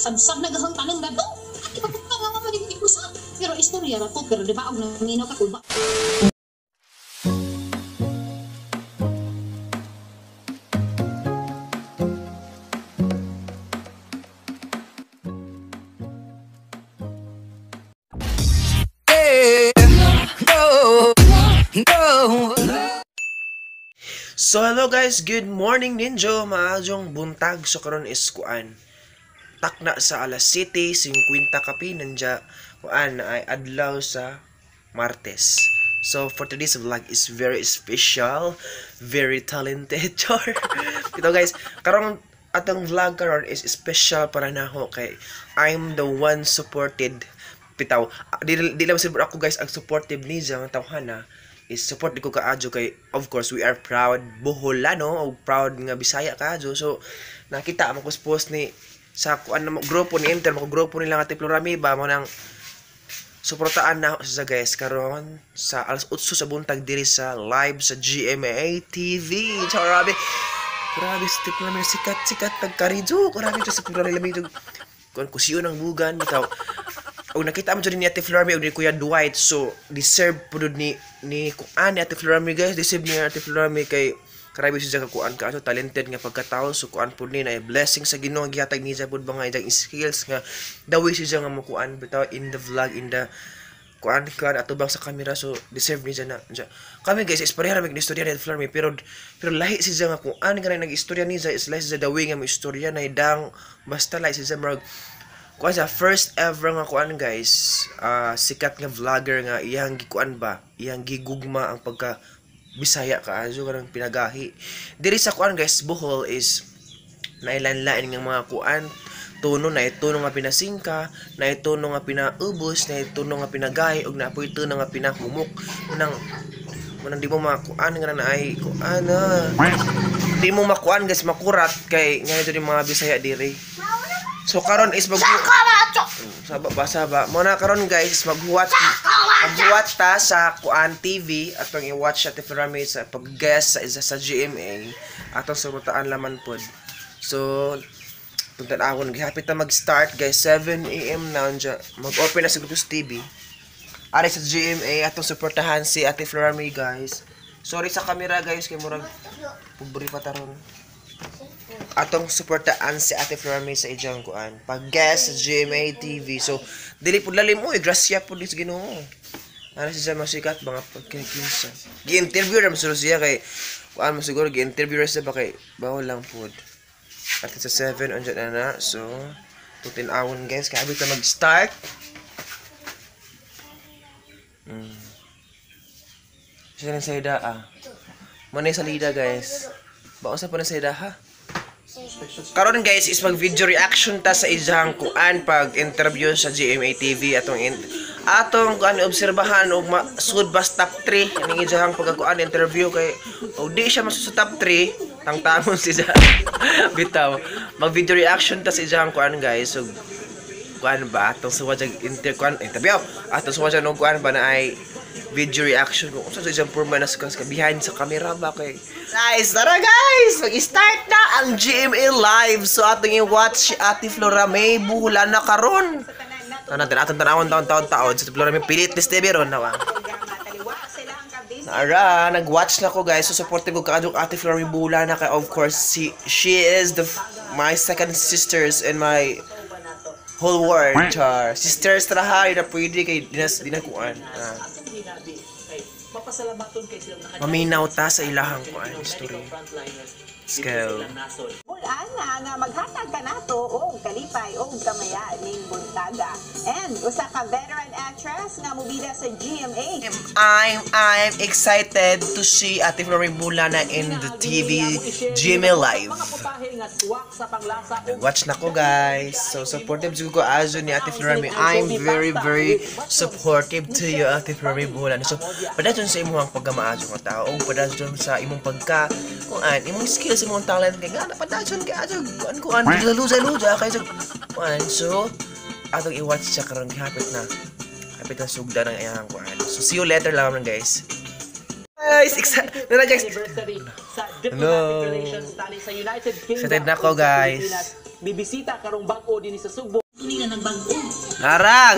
Sabsab nagahang tanang dato. At ipagpagka nga mo din usap. Pero istorya ra to, pero di ba og nanminaw ka kulba. So hello guys, good morning ninjo, maayong buntag. So karon is kuan takna sa alas 7:50 kapi nanja kuan ay adlaw sa Martes. So for today's vlog is very special, very talented. Char. Ito guys, karong atong vlog karon is special para nako kay I'm the one supported bitaw. Di lang siguro ako guys ang supportive ni nga tawhana is support di ko kaadyo kay of course we are proud Boholano o proud nga Bisaya kaadyo. So nakita mo ko post ni sa kuan na grupo ni Inter, mo grupo nila nga Ate Florami ba mo nang suportaan na sa guys karon sa alas 8 sa buntag diri sa live sa GMA TV. So grabe, grabe sa Ate Florami, sikat-sikat tagkaridyo. Grabe sa Ate Florami kuan kusiyon ang bugan bitaw. Og nakita mo dyan ni Ate Florami og ni Kuya Dwight, so deserve pud ni kuan ni Ate Florami guys, deserve ni Ate Florami kay grabe siya ka kuan ka, so talented nga pagkatao, so kuan pud ni na blessing sa Ginoo gihatag niya pud ba nga iyang skills nga dawi siya nga mokuan bitaw in the vlog, in the kuan kuan atubang sa camera, so deserve niya na. Kami guys is pareha ra mig istorya ni Ate Florami, pero lahi siya nga kuan nga nag-istorya niya is lahi siya dawi nga mo istorya na idang basta lahi siya murag kuan sa first ever nga kuan guys, sikat nga vlogger nga iyang gikuan ba, iyang gigugma ang pagka Bisaya ka azo kanang pinagahi. Diri sa kuan guys, Bohol is nailanlain nga mga kuan, tuno na ituno nga pinasingka, na ituno nga pinaubos, na ituno nga pinagahi ug napoy tuno nga pinahumok. Munang di mo makuan nga naay kuan na. Di mo makuan guys, makurat kay nga diri mga Bisaya diri. So karon is mag saba mo na karon guys, maghuwat ta sa Kuan TV atong i-watch Ate Florami sa pag-guest sa isa sa GMA atong suportaan laman pod. So tuntan akon gihapit ta mag-start guys, 7 AM na unja mag-open na sa Grupos TV. Ari sa GMA atong suportahan si Ate Florami guys. Sorry sa camera guys kay murag pobre pa taron. Atong suportaan si Ate Florami sa ijang kuan pag-guest sa GMA TV. So dili pud lalim oy, grasya pud sa Ginoo. Ana siya masikat mga pagkakinsa. Gi-interview ra man siya kay kuan mo siguro gi-interview ra siya ba kay bawol lang pud. At sa 7 unja na na. So tutin-awon guys kay abit na mag-start. Siya nang sayda ah. Manay salida guys. Baon sa pa nang sayda ha? Karon guys is mag video reaction ta sa ijang kuan pag interview sa GMA TV atong kuan obserbahan og sud bas top 3 ning ijang pagkuan interview kay og di siya masu sa top 3 tangtangon siya. Bitaw mag video reaction ta sa ijang kuan guys, so kuan ba atong suwa jag interview atong suwa jag og kuan ba na ay video reaction kung unsa sa isang forma na sa behind sa camera ba kay guys. Tara guys, mag-start na ang GMA live. So atong i-watch si Ate Florami Buholana karon. Tanan atong tanawon taon-taon si Ate Florami pilit ni Stevie ron nawa. Ara, nag-watch na ko guys. So supportive ko kaadyo Ate Florami Buholana kay of course she is the my second sisters in my whole world. Char. Sisters traha na pwede kay dinas dinakuan. Maminaw ta sa ilahang kuan story. Let's go. Bulan nga maghatag ka nato og kalipay og kamaya ning buntaga. And usa ka veteran actress nga mobida sa GMA. I'm excited to see Ate Florami Buholana in the TV GMA live. Watch na ko guys. So supportive jud ko azo ni Ate Florami. I'm very very supportive to you Ate Florami Buholana. So padayon sa imong pagkamaayo nga tao og padayon sa imong pagka kuan imong skills imong talent kay nga padayon kay azo kuan kuan luja-luja kay kuan. So atong i-watch siya karon hapit na sugda ng iyang kuan. So see you later lang guys. Guys, Nara, guys. Anniversary sa Hello. diplomatic relations tali sa United Kingdom Excited na ako, ug sa guys. Pilipinas. Bibisita karong bag-o dinhi sa Sugbo. Nila nagbag-o. Narang!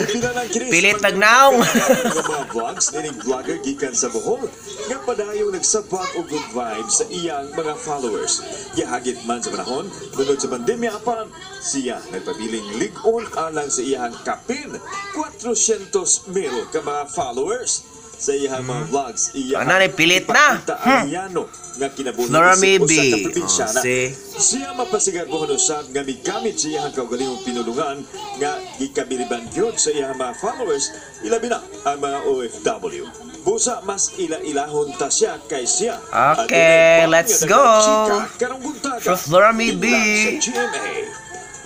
Pilit tagnaong! Nga mga vlogs nining vlogger gikan sa Bohol nga padayong nagsabwag og good vibes sa iyang mga followers. Gihagit man sa panahon tungod sa pandemya, apan siya nagpabiling lig-on alang sa iyang kapin 400 mil ka mga followers sa iyang mga vlogs. Iyang Ano ni, pilit na. ipakita ang yano nga kinabuhi Flora isip usa Maybe. ka probinsyana. Oh, see? Siya mapasigar buhon usab nga migamit sa iyang kaugalingong pinulungan nga gikabiliban gyud sa iyang mga followers, ilabi na ang mga OFW. Busa mas ila-ilahon ta siya kay siya. Okay, Adunay let's nga go. chika karong buntaga. For Flora Maybe. Dinhi lang sa GMA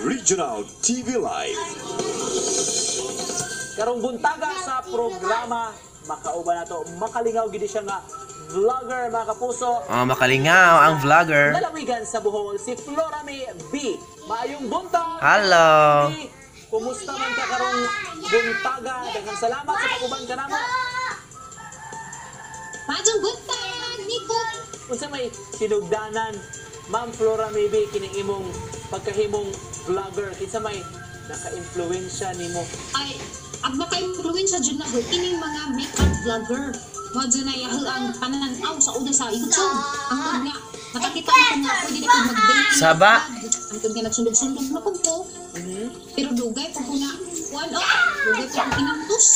Regional TV Live. Karong buntaga sa programa, makauban nato makalingaw gid siya nga vlogger, mga kapuso. Oh, makalingaw ang vlogger. Lalawigan sa Bohol, si Flora May B. Maayong buntag. Hello. B. Kumusta man ka karong buntaga? Daghang salamat sa pag-uban ka namo. Maayong buntag, Nico. Unsa may sinugdanan, Ma'am Flora Maybe, kining imong pagkahimong vlogger? Kinsa may naka-impluwensya nimo? Ay, ang naka-impluwensya dyan na ko, kining mga makeup vlogger. Mo dyan na yahul ang pananaw sa una sa YouTube. Ang tug nga, nakakita na ko nga, pwede na ko mag-dating. Saba. Ang tug nga, nagsundog-sundog na po ko. Pero dugay po ko na, one oh, dugay po ko kinamtos.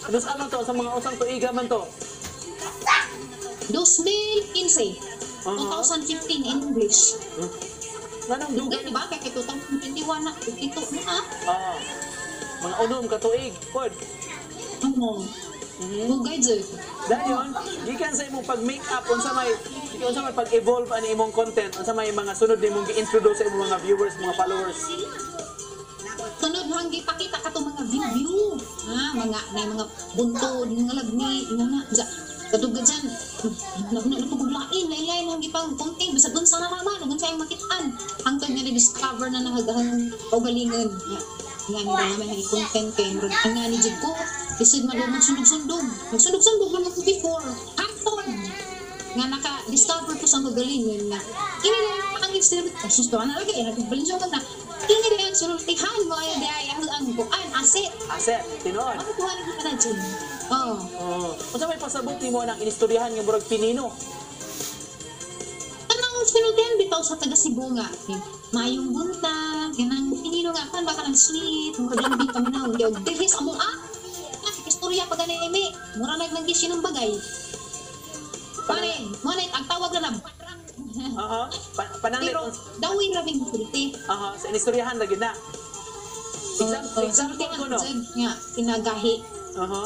Ano sa ano to? Sa mga usang tuiga man to? 2015. 2015 in English. Nganong Dugay, dugay? di ba? Kaya 2021 na, 22 na ah. Ah, mga unom ka tuig. Pod. Ano? Dugay dyan. Dayon, gikan sa imong pag-makeup, unsa may pag-evolve ani imong content, unsa may mga sunod nimong gi-introduce sa imong mga viewers, mga followers? Sunod hang gipakita kato mga view ha, mga na mga buntod, mga lagni nga na ja kadugad dyan na na napuglain lain-lain hang gipang content bisag unsa na naman ug unsa ang makitaan hangtod nga na-discover na nahagahang kaugalingon nga nga ni naman ang content kay murag ang nga ni jud ko lisod man daw magsundog-sundog, magsundog-sundog man ko before hangtod nga naka-discover ko sa magalingon nga kini na ang insert susto na lagi ay balin siya na kini na ang sultihan mo ay ay ang kuan asset. Asset, tinuod. Ano kuha ni pa na dyan? Oh. Oh. Unsa may pasabot nimo nang inistoryahan nga murag pinino? Kanang sinultihan bitaw sa taga Cebu nga. Maayong buntag, kanang pinino nga kan baka nang sweet, murag lambing kami na. Kaya dili sa among ah. Istorya pa gani mi. Mura nag nang ng bagay. Pare, mo na ang tawag na na barang. Aha. Pananglit Pero dawin ra bing sulti. Aha, sa inistoryahan lagi na. Oh, Example sultihan ko no. jud nga pinagahi. Aha.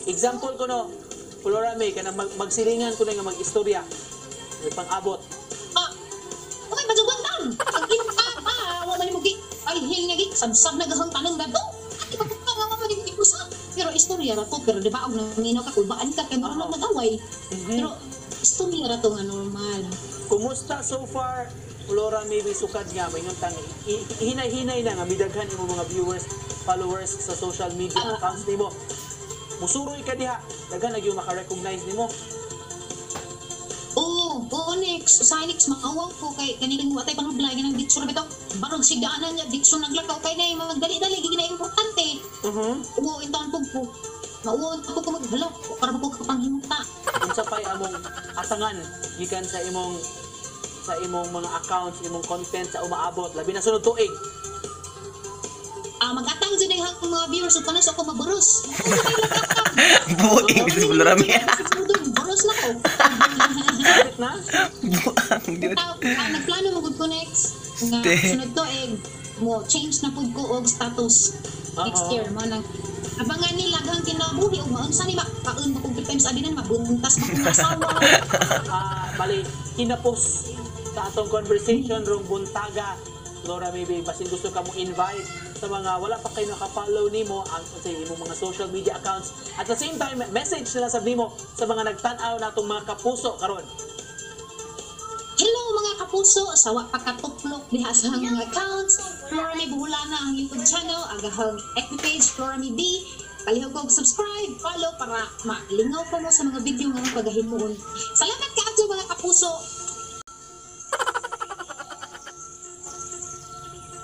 Example ko no. Flora May kanang magsilingan ko na nga mag-istorya. May pang-abot. Ah, okay, majugan tan. Ang inta pa, wa man mo gi. Ay hil nga gi, sabsab na gahang tanong dato. Ati pa ka nga wa man mo sa. Pero istorya ra to, pero di ba og nanginaw ka kulbaan ka kay mura nag-away. Pero istorya ra to nga normal. Kumusta so far, Flora Maybe, sukad nga maingon tang hinay-hinay na nga midaghan imong mga viewers, followers sa social media accounts nimo? Musuroy ka diha, daghan na gyud maka-recognize nimo. Oo, next. Sa next, maawaw ko kay kanilang watay pang vlog ng ditso ra bitaw. Barog sigdaanan nga ditso naglakaw kay na magdali-dali gid na importante. Oo, intaon po ko. Mauwaw po ko maghala para po ko kapanghinta. Unsa pay among atangan gikan sa imong mga accounts, imong content sa umaabot labi na sunod tuig? Ah, magatang jud ang mga viewers ug kanos ako maburos. Buing si Flora May. Buros na ko. Sabit na? Buang yun. Ah, nagplano mo gud ko next nga Ste. sunod to eh mo change na pud ko og status next year mo nang abangan nila daghang kinabuhi ug maunsa ni makaon ba kog times abi na mabuntas ba kong asawa. Ah, bali kinapos sa atong conversation rong buntaga. Flora Maybe, basin gusto ka mo invite sa mga wala pa kayo naka-follow nimo ang sa imong mga social media accounts, at the same time message nila sa nimo sa mga nagtan-aw natong mga kapuso karon. Hello mga kapuso, sawa pa katuplok diha sa mga accounts. Flora May Buhulana ang YouTube channel, agahang FB page Flora May B. Palihog og subscribe, follow para malingaw pa mo sa mga video nga pagahimuon. Salamat kaayo, mga kapuso.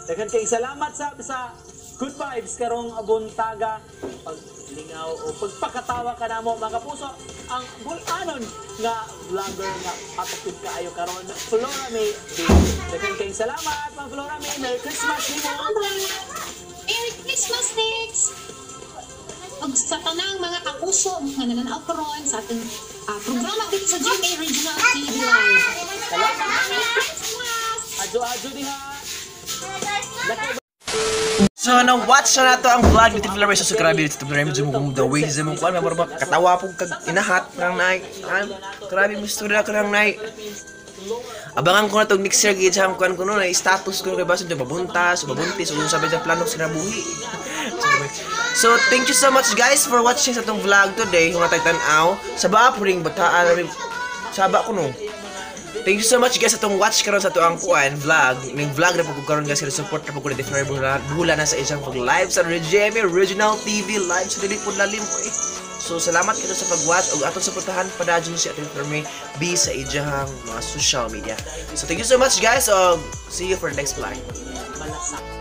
Daghan kay salamat sa good vibes karong buntaga, paglingaw o pagpakatawa ka namo, mga kapuso, ang bulanon nga vlogger nga patok kaayo karon, Flora May B. Daghan kay salamat, Ma'am Flora May. Merry Christmas nimo. Merry Christmas, Nix! Ug sa tanang mga kapuso nga nananaw karon sa atong programa dito sa GMA Regional TV Live. Salamat. Merry Christmas! Adyo-adyo diha. So, na-watch na nato ang vlog ni Tita Flor. So, grabe dito Tita Flor. Medyo mo the way sa mong kuan. Mabara katawa po kag inahat ng nay. Ah, grabe mo istorya ko ng nay. Abangan ko na tong next year gid sa kuan ko no na status ko kay basin babuntas, babuntis ug sabi sa plano sa kinabuhi. So, thank you so much, guys, for watching sa atong vlog today. Kung natay tan-aw, sa ba po ring bataan saba ko no. Thank you so much, guys, sa atong watch karon sa atoang kuan vlog. Ning vlog na pud ko karon, guys, kay support na pud ko ni Flor Bula na sa isang pag live sa GMA Regional TV Live sa dili pud lalim ko eh. So salamat kaayo sa pag-watch ug atong suportahan padayon si Ate Flor May B sa iyang mga social media. So thank you so much, guys. See you for the next vlog. Malasakit.